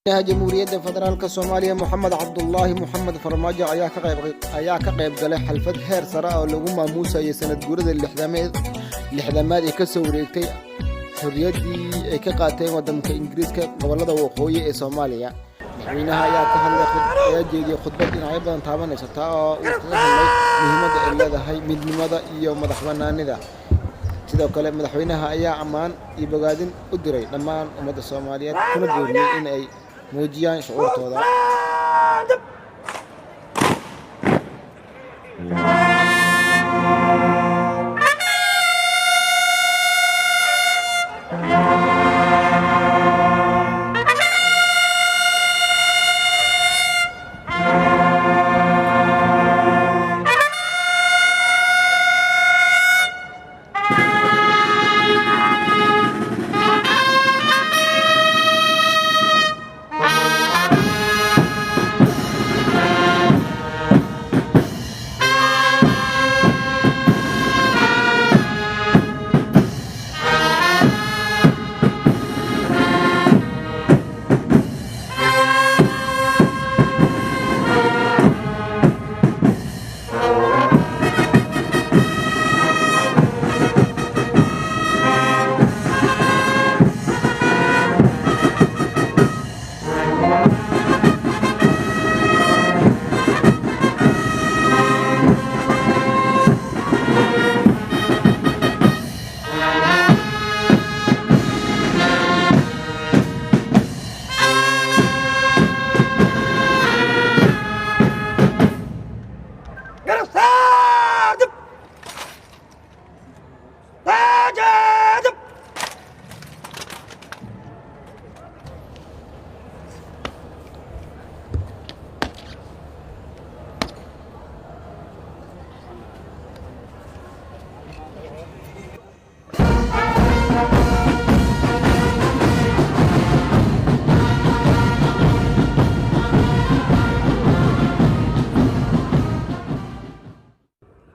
Jamhuuriyadda Federaalka Soomaaliya Moxamed Cabdulaahi Moxamed Farmaajo ayaa ka qayb galay xaflad heer sare ah oo lagu maamuusayay sanad guurada 60aad ee kasoo wareegtay xorriyaddii ay ka qaateen waddanka Ingiriiska gobollada waqooyi ee Soomaaliya. Madaxweynaha ayaa ka hadlay ayaa jeediyey khudbad dhinacyo badan taabanaysa, taa oo uu kaga hadlay muhiimadda ay leedahay midnimada iyo madax bannaanida. Sidoo kale, madaxweynaha ayaa ammaan iyo bogaadin u diray dhammaan ummadda Soomaaliyeed, kuna booriyey in ay muujiyaan shucuurtooda.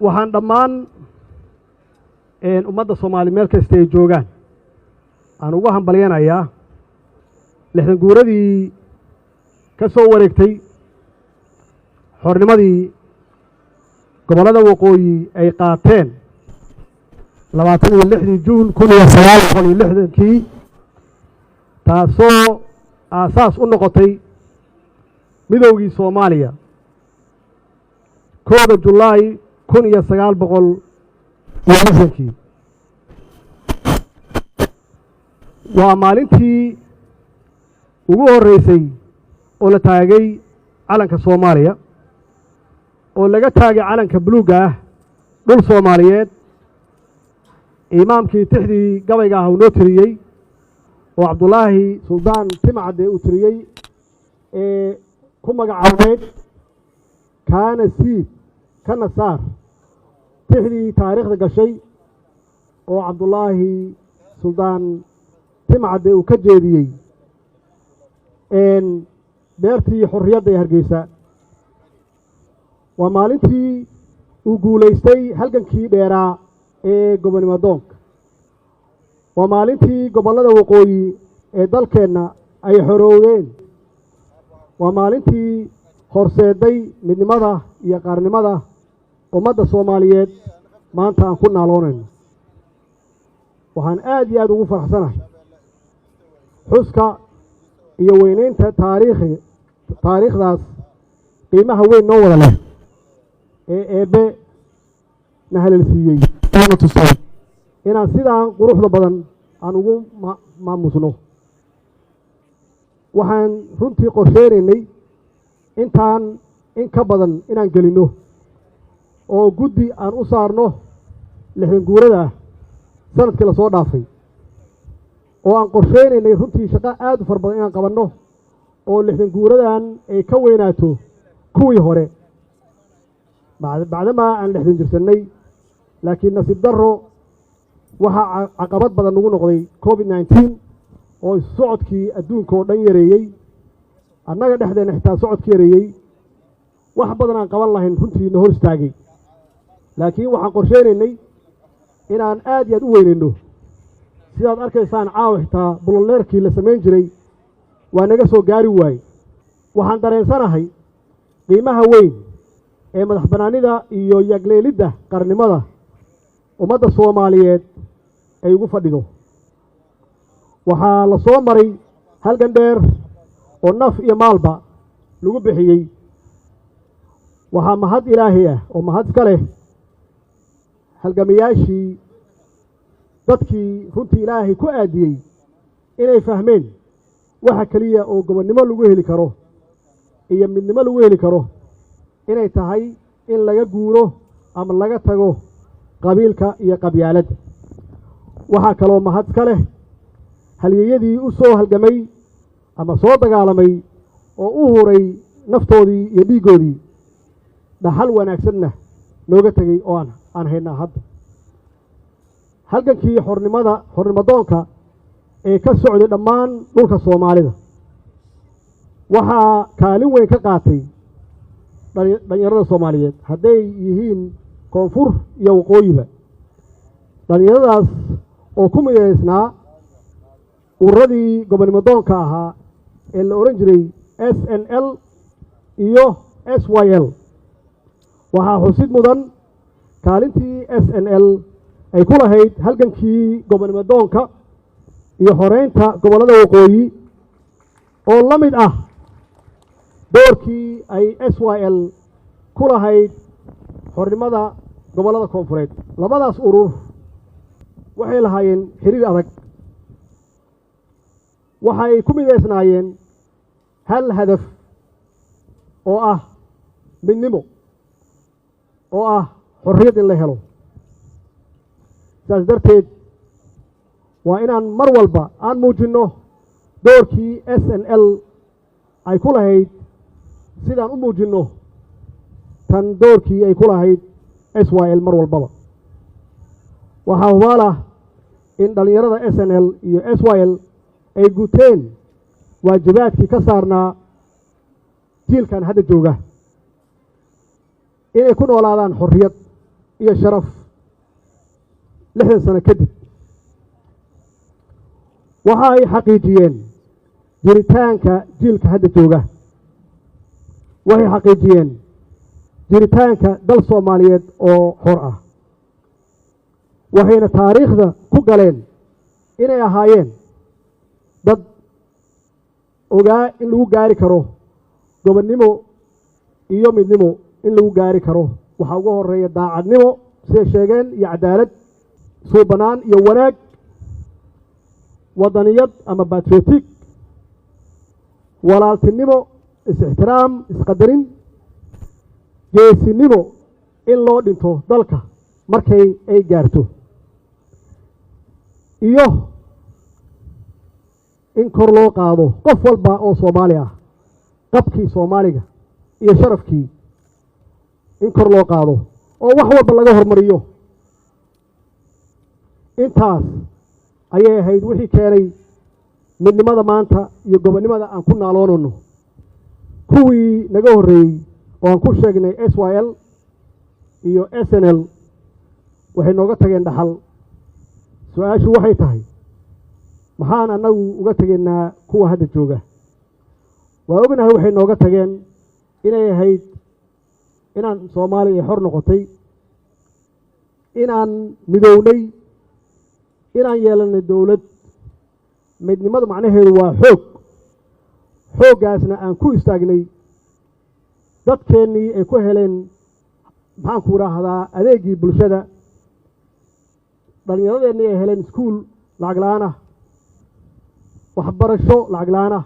Waxaan dhammaan ummadda Soomaali meel kasta ay joogaan aan ugu hambalyanayaa 60 guuradii ka soo wareegtay xornimadii gobollada waqooyi ay qaateen 26-dii Juun 1960-kii, taasoo aasaas u noqotay midowgii Soomaaliya 1-da Julaay 1960-kii. Waa maalintii ugu horreysay oo la taagay calanka Soomaaliya, oo laga taagay calanka buluugga ah dhul Soomaaliyeed. Imaamkii tixdii gabayga ah uu noo tiriyey oo Cabdulaahi Suldaan Timacadde uu tiriyey ee ku magacaabneyd "Kaana Siib Kana Saar", tixdii taariikhda gashay oo Cabdulaahi Suldaan Timacadde uu ka jeediyey beertii xorriyadda ee Hargeysa. Waa maalintii uu guulaystay halgankii dheeraa ee gobonimo doonka. Waa maalintii gobollada waqooyi ee dalkeenna ay xoroowdeen. Waa maalintii horseeday midnimada iyo qaarnimada ummadda Soomaaliyeed maanta aan ku naaloonayno. Waxaan aad iyo aad ugu faraxsanahay xuska iyo weynaynta taariikhdaas qiimaha weyn noo wada leh ee Eebbe na haleelsiiyey oona tusay inaan sidaan quruxda badan aan ugu maamusno. Waxaan runtii qorsheynaynay intaan in ka badan inaan gelinno oo guddi aan u saarno 60 guurada sanadkii lasoo dhaafay, oo aan qorsheynaynay runtii shaqo aad u fara badan inaan qabanno oo 60 guuradan ay ka weynaato kuwii hore, bacdamaa aan 60 jirsannay. Laakiin nasiib darro, waxaa caqabad badan nagu noqday COVID-19 oo isu socodkii adduunka oo dhan yareeyey, annaga dhexdeenna xitaa socodki yareeyey, wax badan aan qaban lahayn runtii na hor istaagay. Laakiin waxaan qorsheynaynay inaan aad iyo aad u weynayno. Sidaad arkaysaan, caawa xitaa buloleerkii la samayn jiray Waa naga soo gaari waayey. Waxaan dareensanahay qiimaha weyn ee madax bannaanida iyo yagleelidda qarnimada ummadda Soomaaliyeed ay ugu fadhido. Waxaa la soo maray halgan dheer oo naf iyo maalba lagu bixiyey. Waxaa mahad Ilaahay ah oo mahad iska leh halgamayaashii, dadkii runtii Ilaahay ku aadiyey inay fahmeen waxa keliya oo gobonnimo lagu heli karo iyo midnimo lagu heli karo inay tahay in laga guuro ama laga tago qabiilka iyo qabyaaladda. Waxaa kaloo mahad iska leh halyeeyadii u soo halgamay ama soo dagaalamay oo u huray naftoodii iyo dhiiggoodii, dhaxal wanaagsanna nooga tegey oo aan haynaa hadda. Halgankii xornimada, xornimadoonka ee ka socday dhammaan dhulka Soomaalida waxaa kaalin weyn ka qaatay dhalinyarada Soomaaliyeed, hadday yihiin koonfur iyo waqooyiba. Dhalinyaradaas oo ku midaysnaa ururadii gobonimodoonka ahaa ee la odhan jiray SNL iyo SYL. Waxaa xusid mudan kaalintii SNL ay ku lahayd halgankii gobonimodoonka iyo xoreynta gobollada waqooyi, oo la mid ah doorkii ay SYL ku lahayd xornimada gobollada koonfureed. Labadaas urur waxay lahaayeen xiriir adag. Waxay ku midaysnaayeen hal hadaf oo ah midnimo, oo ah xorriyad in la helo. Saas darteed waa inaan mar walba aan muujinno doorkii SNL ay ku lahayd, sidaan u muujinno tan doorkii ay ku lahayd SYL mar walbaba. Waxaa hubaal ah in dhallinyarada SNL iyo SYL ay guteen waajibaadkii ka saarnaa jiilkan hadda jooga inay ku noolaadaan xorriyad iyo sharaf 60 sano kadib. Waxa ay xaqiijiyeen jiritaanka jiilka hadda jooga. Waxay xaqiijiyeen jiritaanka dal Soomaaliyeed oo xor ah. Waxayna taariikhda ku galeen inay ahaayeen dad ogaa in lagu gaari karo gobonnimo iyo midnimo. In lagu gaari karo waxaa uga horeeya daacadnimo, siday sheegeen, iyo cadaalad, suubanaan iyo wanaag, wadaniyad ama patriotic, walaaltinimo, is-ixtiraam, isqadarin, geesinimo in loo dhinto dalka markay ay gaarto, iyo in kor loo qaado qof walba oo Soomaali ah, qabkii Soomaaliga iyo sharafkii in kor loo qaado oo wax walba laga hormariyo. Intaas ayay ahayd wixii keenay midnimada maanta iyo gobonnimada aan ku naaloonayno. Kuwii naga horreeyey oo aan ku sheegnay SYL iyo SNL waxay nooga tageen dhaxal. Su-aashu waxay tahay, maxaan annagu uga tegaynaa kuwa hadda jooga? Waa ognahay waxay nooga tageen inay ahayd inaan Soomaaliya ay xor noqotay, inaan midownay, inaan yeelanay dowlad. Midnimadu macnaheedu waa xoog. Xooggaasna aan ku istaagnay, dadkeennii ay ku heleen, maxaanku idhaahdaa, adeegii bulshada, dhallinyaradeenii ay heleen iskuul lacag la-aan ah, waxbarasho lacag la-aan ah,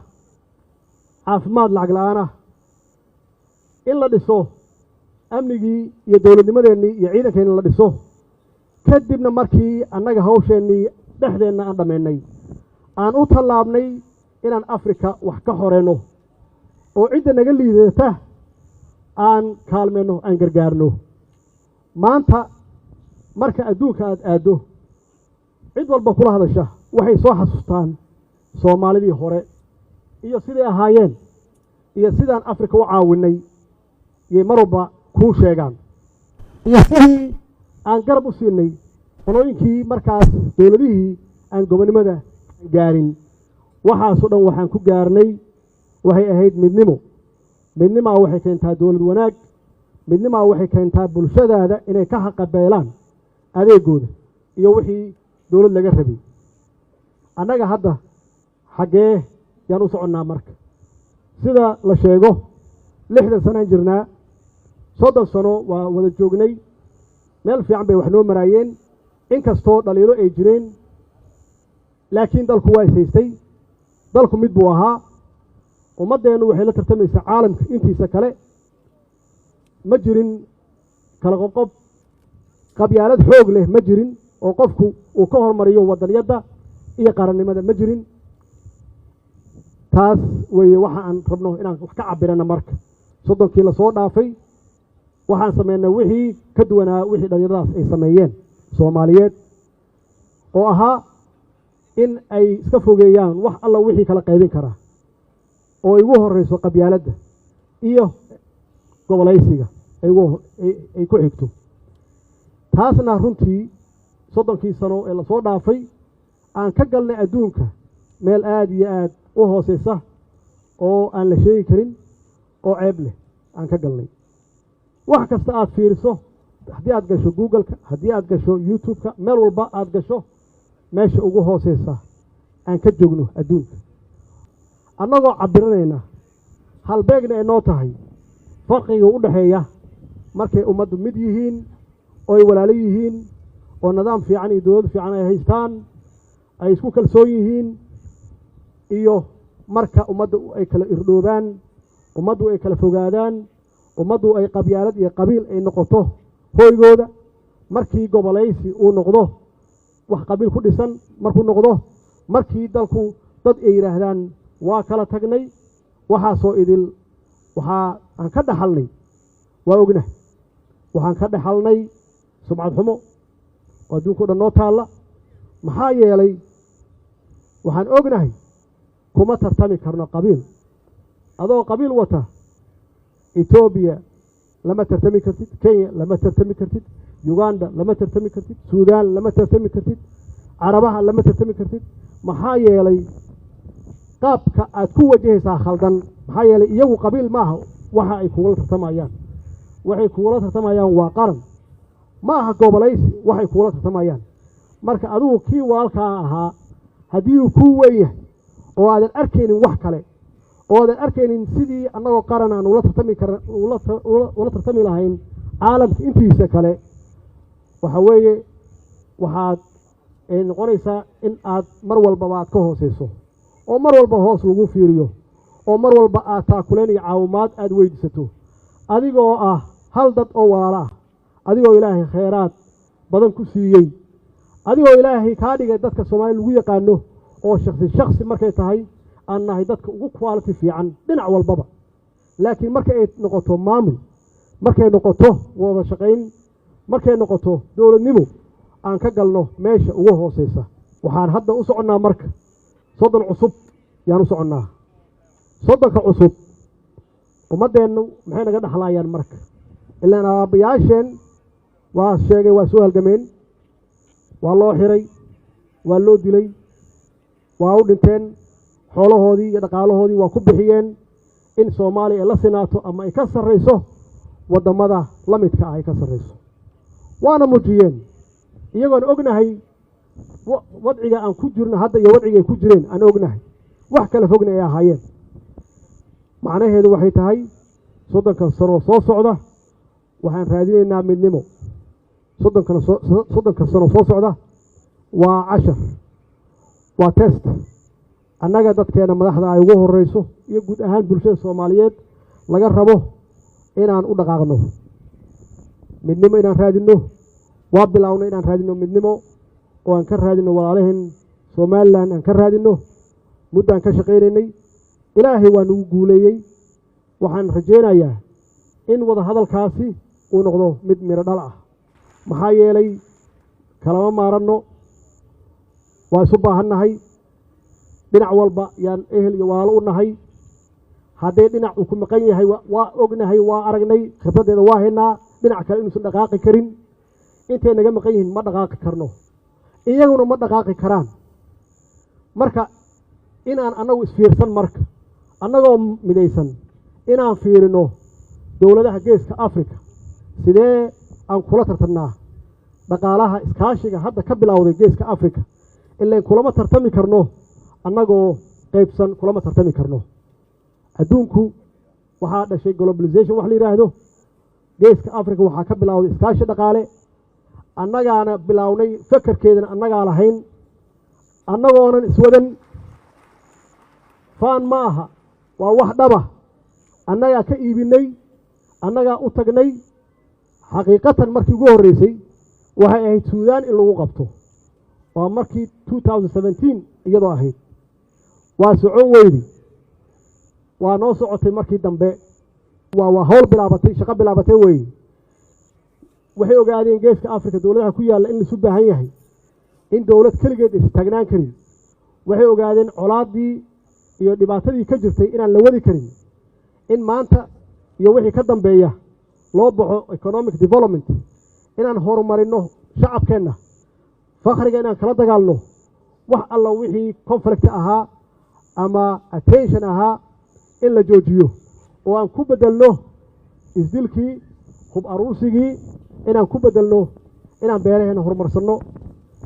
caafimaad lacag la-aan ah, in la dhiso amnigii iyo dowladnimadeennii iyo ciidankeenni la dhiso. Kadibna markii annaga hawsheennii dhexdeenna aan dhammaynay, aan u tallaabnay inaan Afrika wax ka xoreyno oo cidda naga liidata aan kaalmayno, aan gargaarno. Maanta marka adduunka aad aaddo, cid walba kula hadasha waxay soo xasuustaan Soomaalidii hore iyo siday ahaayeen iyo sidaan Afrika u caawinay yay mar walba kuu sheegaan, iyo sidii aan garab u siinay qolooyinkii markaas dowladihii aan gobonnimada gaarin. Waxaasoo dhan waxaan ku gaarnay Waxay ahayd midnimo. Midnimaa waxay keentaa dowlad wanaag. Midnimaa waxay keentaa bulshadaada inay ka haqabeelaan adeegooda iyo wixii dowlad laga rabay. Annaga hadda xaggee yaan u soconnaa? Marka sida la sheego, 60 sanaan jirnaa, 30 sano waa wada joognay. Meel fiican bay wax noo maraayeen, inkastoo dhaliilo ay jireen, laakiin dalku waa is haystay, dalku mid buu ahaa. Ummaddeennu waxay la tartamaysaa caalamka intiisa kale. Ma jirin kala qobqob, qabyaalad xoog leh ma jirin oo qofku uu ka hormariyo wadanyadda iyo qarannimada, ma jirin. Taas weeye waxa aan rabno inaan wax ka cabirano. Marka 30kii lasoo dhaafay waxaan sameynay wixii ka duwanaa wixii dhallinyaradaas ay sameeyeen Soomaaliyeed, oo ahaa in ay iska fogeeyaan wax alla wixii kala qaybin karaa, oo igu horeyso qabyaaladda iyo gobolaysiga ay ku xigto. Taasna runtii 30kii sano ee lasoo dhaafay aan ka galnay adduunka meel aada iyo aad u hooseysa oo aan la sheegi karin oo ceeb leh aan ka galnay. Wax kasta aad fiiriso, haddii aad gasho Google-ka, haddii aad gasho YouTube-ka, meel walba aad gasho, meesha ugu hooseysa aan ka joogno adduunka, annagoo cabiranayna halbeegna ay noo tahay farqiga u dhexeeya markay ummaddu mid yihiin oo ay walaalo yihiin oo nidaam fiican iyo dowlad fiican ay haystaan, ay isku kalsoon yihiin, iyo marka ummaddu ay kala irdhoobaan, ummaddu ay kala fogaadaan, ummaddu ay qabyaalad iyo qabiil ay noqoto hooygooda, markii gobolaysi uu noqdo wax qabiil ku dhisan markuu noqdo, markii dalku dad ay yidhaahdaan waa kala tagnay. Waxaasoo idil waxaa aan ka dhaxalnay waa ogna. Waxaan ka dhaxalnay sumcad xumo oo adduunka o dhan noo taalla. Maxaa yeelay, waxaan ognahay kuma tartami karno qabiil. Adoo qabiil wata Etoobiya lama tartami kartid, Kenya lama tartami kartid, Uganda lama tartami kartid, Suudaan lama tartami kartid, Carabaha lama tartami kartid. Maxaa yeelay, qaabka aad ku wajahaysaa khaldan. Maxaa yeelay, iyagu qabiil maaha waxa ay kugula tartamayaan. Waxay kugula tartamayaan waa qaran, ma aha gobolaysi waxay kugula tartamayaan. Marka adigu kii walaalkaa ahaa haddii uu kuu weyn yahay oo aadan arkaynin wax kale, oo aadan arkaynin sidii annagoo qaran aan ula tartami kar ula tartami lahayn caalamka intiisa kale, waxa weeye waxaad noqonaysaa in aad mar walbaba aad ka hooseyso, oo mar walba hoos lagu fiiriyo, oo mar walba aad taakuleen iyo caawimaad aad weydiisato, adigoo ah hal dad oo walaalo ah, adigoo Ilaahay khayraad badan ku siiyey, adigoo Ilaahay kaa dhigay dadka Soomaaliya lagu yaqaano oo shaksi shaksi markay tahay aan nahay dadka ugu quality fiican dhinac walbaba. Laakiin marka ay noqoto maamul, markay noqoto wada shaqayn, markay noqoto dowladnimo, aan ka galno meesha ugu hooseysa. Waxaan hadda u soconnaa marka 30 cusub yaan u soconnaa. 30ka cusub ummaddeennu maxay naga dhexlaayaan? Marka ilaan aabbayaasheen waa sheegay, waa soo halgameen, waa loo xiray, waa loo dilay, waa u dhinteen, xoolahoodii iyo dhaqaalahoodii waa ku bixiyeen in Soomaaliya ay la sinaato ama ay ka sarrayso waddamada la midka ah, ay ka sarrayso. Waana muujiyeen, iyagoon ognahay wadciga aan ku jirno hadda iyo wadciga ay ku jireen aan ognahay, wax kala fogna ay ahaayeen. Macnaheedu waxay tahay, 30ka sanoo soo socda waxaan raadinaynaa midnimo. 30ka sano soo socda waa cashar, waa test annaga dadkeena madaxda ay ugu horeyso iyo guud ahaan bulshada Soomaaliyeed laga rabo inaan u dhaqaaqno midnimo, inaan raadinno. Waa bilownay inaan raadinno midnimo oo aan ka raadinno walaalaheen Somaliland, aan ka raadinno. Muddaan ka shaqaynaynay, Ilaahay waa nagu guuleeyey. Waxaan rajaynayaa in wada hadalkaasi uu noqdo mid miro dhal ah. Maxaa yeelay, kalama maaranno, waa isu baahannahay. Dhinac walba yaan ehel iyo walaalo u nahay. Haddee dhinac uu ku maqan yahay, waa ognahay, waa aragnay, khibraddeeda waa haynaa, dhinac kale inuusan dhaqaaqi karin. Intay naga maqan yihiin ma dhaqaaqi karno, iyaguna ma dhaqaaqi karaan. Marka inaan annagu isfiirsan, marka Annagoo midaysan inaan fiirino dowladaha Geeska Africa, sidee aan kula tartamnaa dhaqaalaha iskaashiga hadda ka bilowday Geeska Africa. Ilain kulama tartami karno annagoo qaybsan, kulama tartami karno. Adduunku waxaa dhashay globalization wax la yidhaahdo. Geeska Africa waxaa ka bilowday iskaashi dhaqaale. Annagaana bilownay, fekerkeedana annagaa lahayn, annagoonan iswadan. Faan ma aha, waa wax dhaba. Annagaa ka iibinay, annagaa u tagnay. Xaqiiqatan, markii ugu horreysay waxay ahayd Suudaan in lagu qabto. Waa markii 2017 iyadoo ahayd. Waa socon weydi, waa noo socotay markii dambe. Waa hawl bilaabatay, shaqo bilaabatay weeye. Waxay ogaadeen Geeska Africa dowladaha ku yaalla in laisu baahan yahay, in dowlad keligeed is taagnaan karin. Waxay ogaadeen colaaddii iyo dhibaatadii ka jirtay inaan la wadi karin, in maanta iyo wixii ka dambeeya loo baxo economic development, inaan horumarino shacabkeenna, fakhriga inaan kala dagaalno, wax alla wixii conflict ahaa ama attention ahaa in la joojiyo, oo aan ku beddelno isdilkii, hub aruursigii, inaan ku beddelno inaan beeraheenna horumarsanno,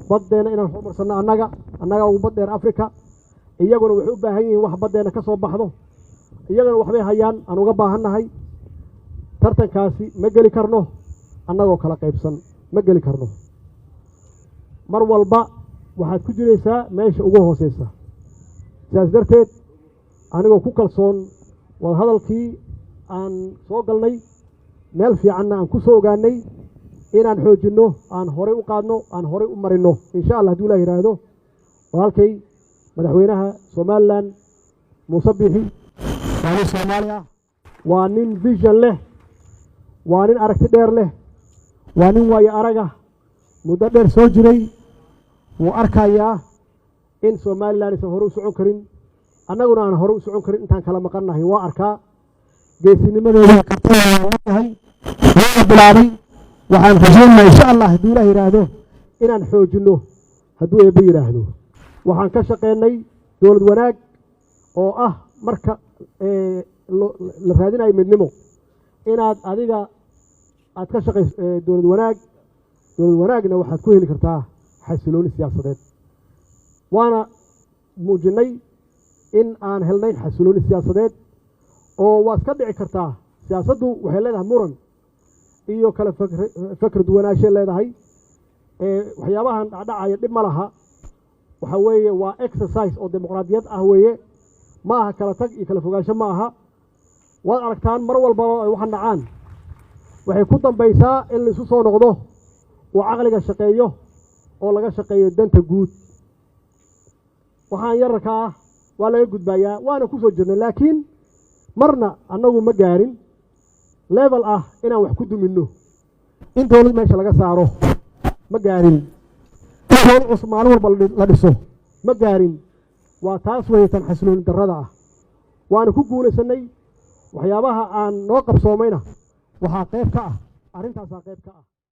baddeenna inaan horumarsanno. Annaga ugu baddheer Africa. Iyaguna waxay u baahan yihiin wax baddeenna ka soo baxdo. Iyagana waxbay hayaan aan uga baahan nahay. Tartankaasi ma geli karno annagoo kala qaybsan, ma geli karno. Mar walba waxaad ku jiraysaa meesha ugu hooseysa. Sidaas darteed, anigoo ku kalsoon wadahadalkii aan soo galnay, meel fiicanna aan ku soo ogaanay, inaan xoojinno, aan horay u qaadno, aan horay u marinno, insha Allah, haduu ilah yidhaahdo. Walaalkay madaxweynaha Somaliland Muuse Biixi waa nin Soomaali ah, waa nin vision leh, waa nin aragti dheer leh, waa nin waayo araga, muddo dheer soo jiray. Wuu arkayaa in Somaliland aysan hore u socon karin, annaguna aan hore u socon karin intaan kala maqannahay. Waa arkaa geesinimadeeda, kartida yahay, waana bilaabay. Waxaan rajaynaynaa, insha Allah, hadduu Ilaah yidhaahdo, inaan xoojinno, hadduu Eebbe yidhaahdo. Waxaan ka shaqeynay dowlad wanaag oo ah marka la raadinayo midnimo, inaad adiga aad ka shaqayso dowlad wanaag. Dowlad wanaagna waxaad ku heli kartaa xasilooni siyaasadeed. Waana muujinnay in aan helnay xasilooni siyaasadeed, oo waa iska dhici kartaa. Siyaasaddu waxay leedahay muran iyo kala fakr duwanaanshay leedahay. Waxyaabahan dhacdhacaya dhib ma laha. Waxa weeye waa exercise oo dimuqraadiyad ah weeye. Ma aha kala tag iyo kala fogaansho, ma aha. Waad aragtaan, mar walbaba ay waxaan dhacaan, waxay ku dambaysaa in laisu soo noqdo oo caqliga shaqeeyo oo laga shaqeeyo danta guud. Waxaan yararka ah waa laga gudbayaa, waana ku soo jirnay, laakiin marna annagu ma gaarin level ah inaan wax ku duminno, in dowlad meesha laga saaro ma gaarin, in dowlad cusub maalin walba la dhiso ma gaarin. Waa taas weytan xasilooni darrada ah. Waana ku guulaysanay. Waxyaabaha aan noo qabsoomayna waxaa qayb ka ah arrintaasaa qayb ka ah.